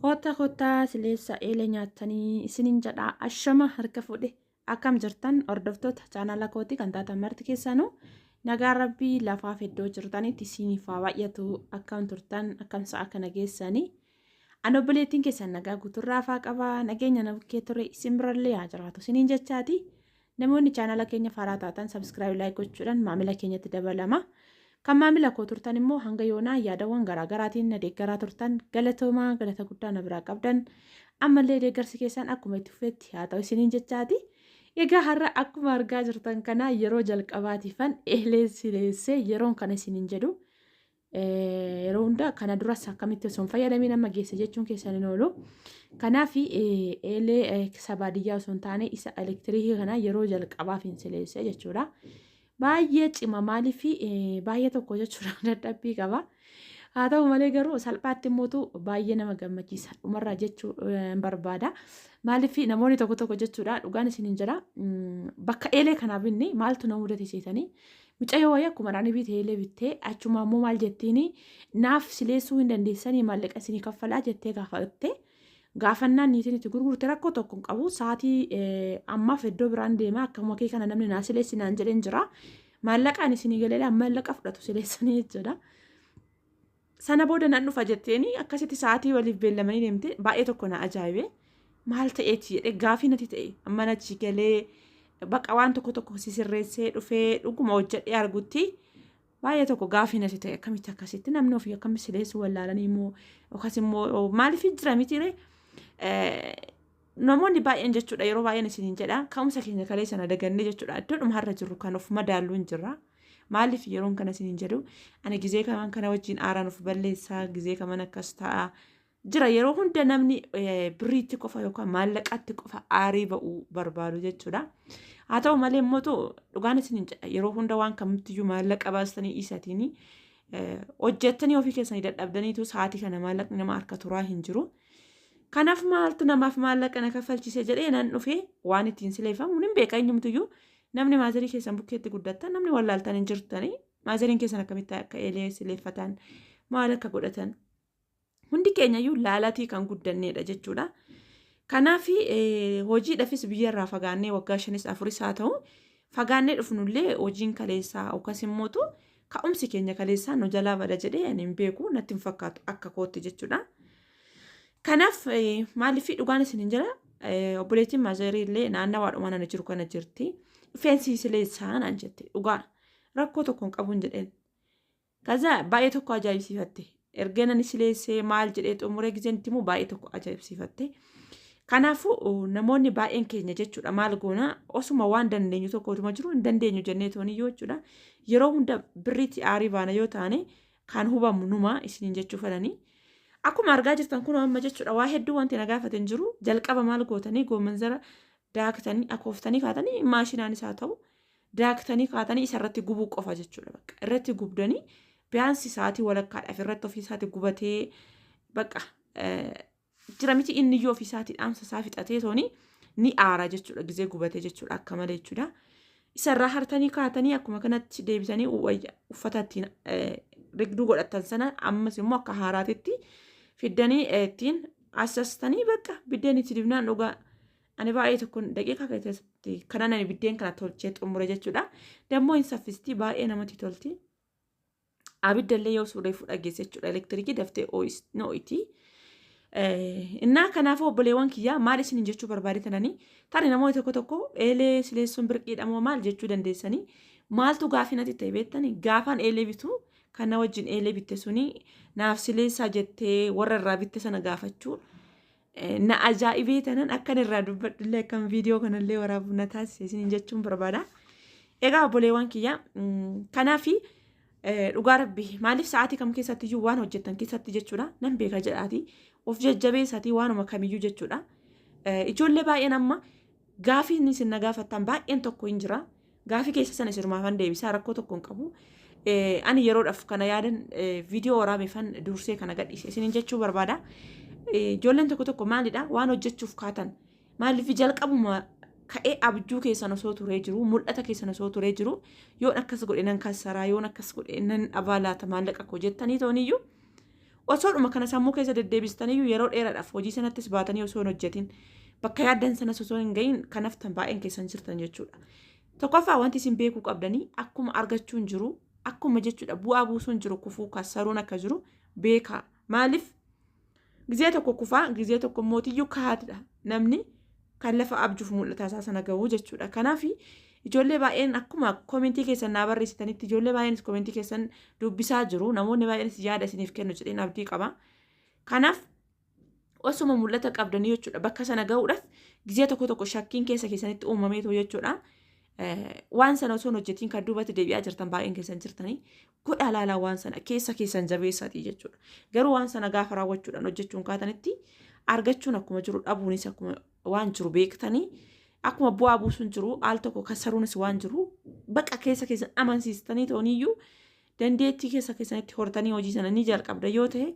Koottaa koottaa sileessa eelee nyaattanii isiniin jedha. Ashama harka fuudhe, akkam jirtan hordoftoota chaanala kootii kan taatan marti keessanuu? Nagaan rabbii lafaaf iddoo jirtanitti isiniif haa baay'atu. Akkam turtan? Akkam sa'a kana geessanii? Ani obboleettiin keessan nagaa guuturraa afaa qaba. Nageenya na bukkee ture isin birallee haa jiraatu isiniin jechaati. Namoonni chaanala keenya faaraa taatan subscribe, like gochuudhaan maamila keenyatti dabalama. Kan maamila koo turtan immoo hanga yoonaa yaadawwan garaagaraatiin na deeggaraa turtan, galatoomaa, galata guddaa na biraa qabdan. Ammallee deeggarsi keessan akkuma itti fufetti haa ta'u isiniin jechaati. Egaa har'a akkuma argaa jirtan kana yeroo jalqabaatiifan eelee sileessee. Yeroon kana isiniin jedhu yeroo hunda kana duras akkamitti osoo hin fayyadamiin amma geesse jechuun keessan hin oolu. Kanaaf eelee isa baadiyyaa osoo hin taane isa elektiriikii kana yeroo jalqabaaf hin sileesse jechuudha. Baay'ee cima, maaliif baay'ee tokko jechuudha dadhabbii qaba. Haa ta'u malee garuu salphaatti immootu baay'ee nama gammachiisa dhumarraa jechuu hin barbaada. Maaliif namoonni tokko tokko jechuudha, dhugaan isin hin jira, bakka eelee kanaaf inni maaltu na mudate seetanii? Mucayyoo wayii akkuma naan bite eelee bittee, achuma immoo maal jettiini, "Naaf sileessuu hin dandeessanii, maallaqa isinii kaffalaa" jettee gaafatte. Gaafannaan niitiin itti gurgurte, "Rakkoo tokko hin qabu, sa'aatii ammaaf iddoo biraan deema, akkuma kee kana namni naa sileessi naan jedheen jira. Maallaqaan isinii galee maallaqa fudhatu sileessanii" jechuudha. "Sana booda nan dhufa" jetteeni akkasitti sa'aatii waliif beellamanii deemte. Baay'ee tokko na ajaa'ibe. Maal ta'eeti jedhee gaafii natti ta'e. Amma achi galee baqa waan tokko tokko sisirreessee dhufee dhuguma hojjedhee argutti baay'ee tokko gaafii natti ta'e. Akkamitti akkasitti namni ofii akkamitti sileessuu wallaalanii immoo yookaas immoo maaliif jira mitiire namoonni baay'een jechuudha? Yeroo baay'een isiniin jedha, ka'umsa keenya kalee sana dagannee jechuudha iddoodhuma har'a jirru kan of madaallu hin jirra. Maaliif yeroon kana isiniin jedhu, ani gizee kaman kana wajjin aaraan of balleessaa, gizee kaman akkas ta'a jira. Yeroo hunda namni birriitti qofa yookaan maallaqatti qofa aarii ba'uu barbaadu jechuudha. Haa ta'u malee immoo dhugaan isiniin jedha, yeroo hunda waan kamittiyyuu maallaqa baastanii dhiisatiin hojjettanii ofii keessanii dadhabdaniitu sa'aatii kana maallaqni nama harka turaa hin jiru. Kanaaf maaltu namaaf maallaqa na kaffalchiise jedhee nan dhufee waan ittiin sileeffamu hin beeka. Eenyumtuyyuu namni maazarii keessan bukkeetti guddattan namni wallaaltan hin jirtanii, maazariin keessan akkamitti akka eelee sileeffatan, maal akka godhatan hundi keenyayyuu laalatii kan guddanneedha jechuudha. Kanaaf hojiidhaafis biyyarraa fagaannee waggaa 5s 4s haa ta'u fagaannee dhufnullee, hojiin kaleessaa yookaas immootu ka'umsi keenya kaleessaa nu jalaa bada jedhee ani hin beeku, natti hin fakkaatu akka kootti jechuudha. Kanaaf maaliif dhugaan isin hin jira, obboleettiin maazarii illee naannawaadhuma nana jiru kana jirti. "Dhufeensi sileessaa" naan jette. "Dhugaa rakkoo tokko hin qabuun" jedheen. Kaza baay'ee tokko ajaa'ibsiifatte. Erga nani sileessee maal jedhee xumuree gizeen itti immoo baay'ee tokko ajaa'ibsiifatte. Kanaafuu namoonni baay'een keenya jechuudha maal goona, osuma waan dandeenyu tokko otuma jiru hin dandeenyu jennee tooniyyuu jechuudha. Yeroo hunda birriitti aarii baana yoo taane kan hubamu numa isiniin jechuu fedhanii. Akkuma argaa jirtan kun amma jechuudha waa hedduu wanti na gaafate hin jiru. Jalqaba maal gootanii, goomanzara daaktanii akooftanii kaatanii, maashinaanis haa ta'u daaktanii kaatanii isa irratti gubuu qofa jechuudha. Bakka irratti gubdanii biyaansi sa'aatii walakkaadhaaf irratti ofii isaatti gubatee bakka jira miti, inni iyyuu ofii isaatii dhaamsa isaa fixatee tooni ni aara jechuudha gizee gubatee jechuudha akka malee jechuudha. Isarraa hartanii kaatanii akkuma kanatti deebisanii uffata ittiin rigduu godhatan sana ammas immoo akka haaraatitti fiddanii ittiin assastanii bakka biddeen itti dibnaan, dhugaa ani baay'ee tokko daqiiqaa keessatti kanan ani biddeen kana tolchee xumure jechuudha. Dammoo hin saffisti, baay'ee namatti tolti. Abidda illee yoo suuree fudha geesse jechuudha, elektirikii daftee ho'iti. Innaa kanaafuu obboleewwan kiyyaa, maal isin jechuu barbaade tananii, tarii namoonni tokko tokko eelee sileessuun birqiidha moo maal jechuu dandeessanii. Maaltu gaafii natti ta'e beektanii? Gaafaan eelee bitu kan na wajjin eelee bitte suni "Naaf sileessaa" jettee warra irraa bitte sana gaafachuu na ajaa'ibee tanan akkan irraa dubbadhullee akkan viidiyoo kanallee waraabu na taasise isiniin jechuun barbaada. Egaa obboleewwan kiyya, kanaafi dhugaa rabbi maaliif sa'aatii kam keessatti iyyuu waan hojjettan keessatti jechuudha nan beeka jedhaati of jajjabeessatii waanuma kamiyyuu jechuudha. Ijoollee baay'een amma gaafii inni isin na gaafattan baay'een tokko hin jira. Gaafii keessa sana isinumaafan deebisaa, rakkoo tokko hin qabu. Ani yeroodhaaf kana yaadan viidiyoo waraabeefan dursee kana gadhiise isiniin jechuu barbaada. Ijoolleen tokko tokko maalidha, waan hojjechuuf kaatan maaliif jalqabuma ka'ee abjuu keessan osoo turee jiru, mul'ata keessan osoo turee jiru, "Yoon akkas godhe nan kassaraa, yoon akkas godhe nan dhabaa laata maallaqa koo" jettanii tooniyyuu Osoodhuma kana sammuu keessa deddeebistaniyyuu yeroo dheeraadhaaf hojii sanattis baatanii osoo hin hojjetin bakka yaaddan sanas osoo hin gahin kan haftan baay'een keessan jirtan jechuudha. Tokkoffaa wanti isin beekuu qabdanii akkuma argachuun jiru akkuma jechuudha bu'aa buusuun jiru kufuu kassaruun akka jiru beekaa. Maaliif gizee tokko kufaa gizee tokko mootiyyuu kahaatidha namni kan lafa abjuuf mul'ataa isaa sana ga'u jechuudha. Kanaaf ijoollee baay'een akkuma komentii keessan naa barreessitanitti ijoollee baay'eenis komentii keessan dubbisaa jiru. Namoonni baay'eenis yaada isiniif kennu jedheen abdii qaba. Kanaaf osuma mul'ata qabdanii jechuudha bakka sana ga'uudhaaf gizee tokko tokko shakkiin keessa keessanitti uumameetu jechuudha. Waan sana osoo hin hojjetiin kan duubatti deebi'aa jirtan baay'een keessan jirtanii godhaa laalaa waan sana keessa keessan jabeessaatii jechuudha. Garuu waan sana gaafa raawwachuudhaan hojjechuun kaatanitti argachuun akkuma jiru dhabuunis akkuma waan jiru beektanii akkuma bu'aa buusuun jiru al tokko kasaruunis waan jiru baqa keessa keessan amansiistanii ta'uniyyuu dandeettii keessa keessanitti hortanii hojii sana ni jalqabda yoo ta'e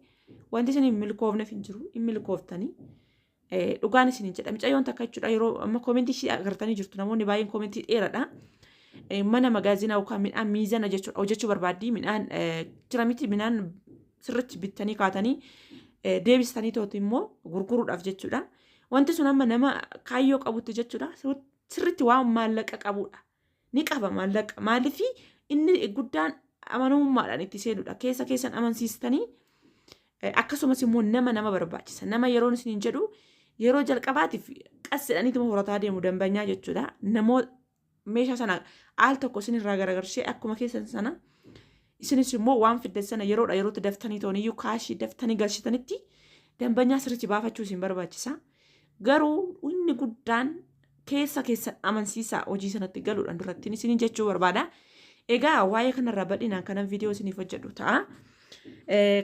wanti isin hin milkoofneef hin jiru hin milkooftanii. Dhugaan isin hin jedha mucayyoon takka jechuudha yeroo amma koomentii ishee agartanii jirtu namoonni baay'een koomentii dheeradha. Mana magaazinaa yookaan midhaan miizana jechuudha hojjechuu barbaaddii midhaan jira miti midhaan sirriitti bittanii kaatanii deebistanii tooti immoo gurguruudhaaf jechuudha. Wanti sun amma nama kaayyoo qabutti jechuudha sirriitti waan maallaqa qabudha. Ni qaba maallaqa maaliif inni guddaan amanamummaadhaan itti seenudha keessa keessan amansiistanii akkasumas immoo nama nama barbaachisa nama yeroon isiniin jedhu yeroo jalqabaatiif qas jedhaniituma horataa deemu dambanyaa jechuudha namoo meeshaa sana al tokko isinirraa garagarshee akkuma keessan sana isinis immoo waan fiddan sana yeroodha yerootti daftanii tooniyyuu kaashii daftanii galchitanitti dambanyaa sirriitti baafachuu isin barbaachisa. Garuu inni guddaan keessa keessan amansiisaa hojii sanatti galuudhaan duratti isiniin jechuu barbaada. Egaa waa'ee kanarraa bal'inaan kanan viidiyoo isiniif hojjedhu ta'a.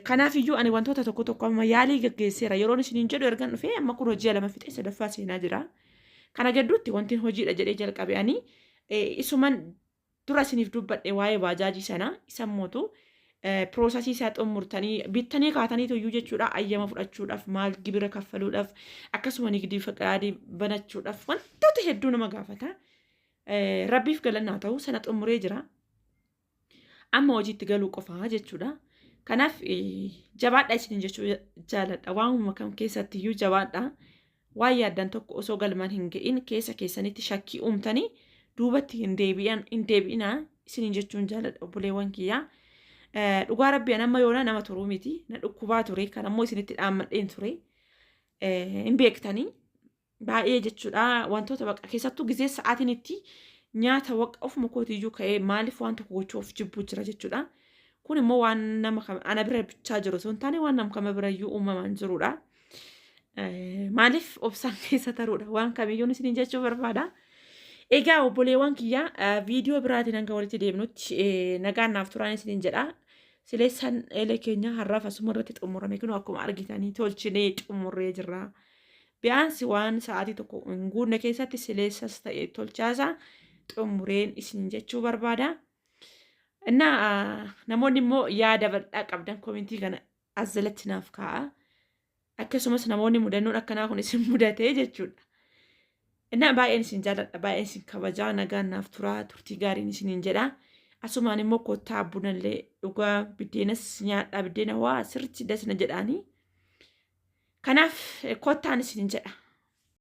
Kanaaf iyyuu ani wantoota tokko tokko amma yaalii gaggeesseera. Yeroon isiniin jedhu ergan dhufee amma kun hojii lama fixee sadaffaa seenaa jira. Kana gidduutti wanti hojiidha jedhee jalqabe ani isuman dura isiniif dubbadhe waa'ee baajaajii sana isa mootu piroosasii isaa xumurtanii bittanii kaataniitu iyyuu jechuudha ayyama fudhachuudhaaf maal gibira kaffaluudhaaf akkasuma nigdii faqaadii banachuudhaaf wantoota hedduu nama gaafata. Rabbiif galannaa ta'u sana xumuree jira. Amma hojiitti galuu qofaa jechuudha. Kanaaf jabaadha isiniin jechuu jaaladha. Waanuma kam keessatti iyyuu jabaadha. Waan yaaddan tokko osoo galmaan hin ga'in keessa keessanitti shakkii uumtanii duubatti hin deebi'an hin deebi'inaa isiniin jechuun jaaladha obboleewwan kiyyaa. Dhugaa rabbi an amma yoona nama turuu miti na dhukkubaa ture kan ammoo isinitti dhaammadheen ture hin beektanii baay'ee jechuudha wantoota baqa keessattuu gizee sa'aatiin itti nyaata waqa ofuma kootiyyuu ka'ee maaliif waan tokko gochuu of jibbuu jira jechuudha. Kun immoo waan nama ana bira bichaa jiru osoo hin taane waan nama kama birayyuu uumamaan jirudha. Maaliif obsaan keessa taruudha waan kamiyyuu isiniin jechuu barbaada. Egaa obboleewwan kiyyaa viidiyoo biraatiin hanga walitti deemnutti nagaan naaf turaan isiniin jedha. Sileessaan eelee keenya har'aaf asuma irratti xumurame kun akkuma argitanii tolchinee xumurree jirra. Biyaansi waan sa'aatii tokko hin guunne keessatti sileessas ta'e tolchaasaa xumureen isin jechuu barbaada. Innaa namoonni immoo yaada bal'aa qabdan komentii kana as jalatti naaf kaa'a. Akkasumas namoonni mudannoon akkanaa kun isin mudatee jechuudha. Innaa baay'een isin jaalladha, baay'een isin kabajaa, nagaan naaf turaa, turtii gaariin isiniin jedha. Asumaan immoo kottaa bunallee dhugaa biddeenas nyaadhaa, biddeena waa sirriitti dasna jedhaanii. Kanaaf kottaan isiniin jedha.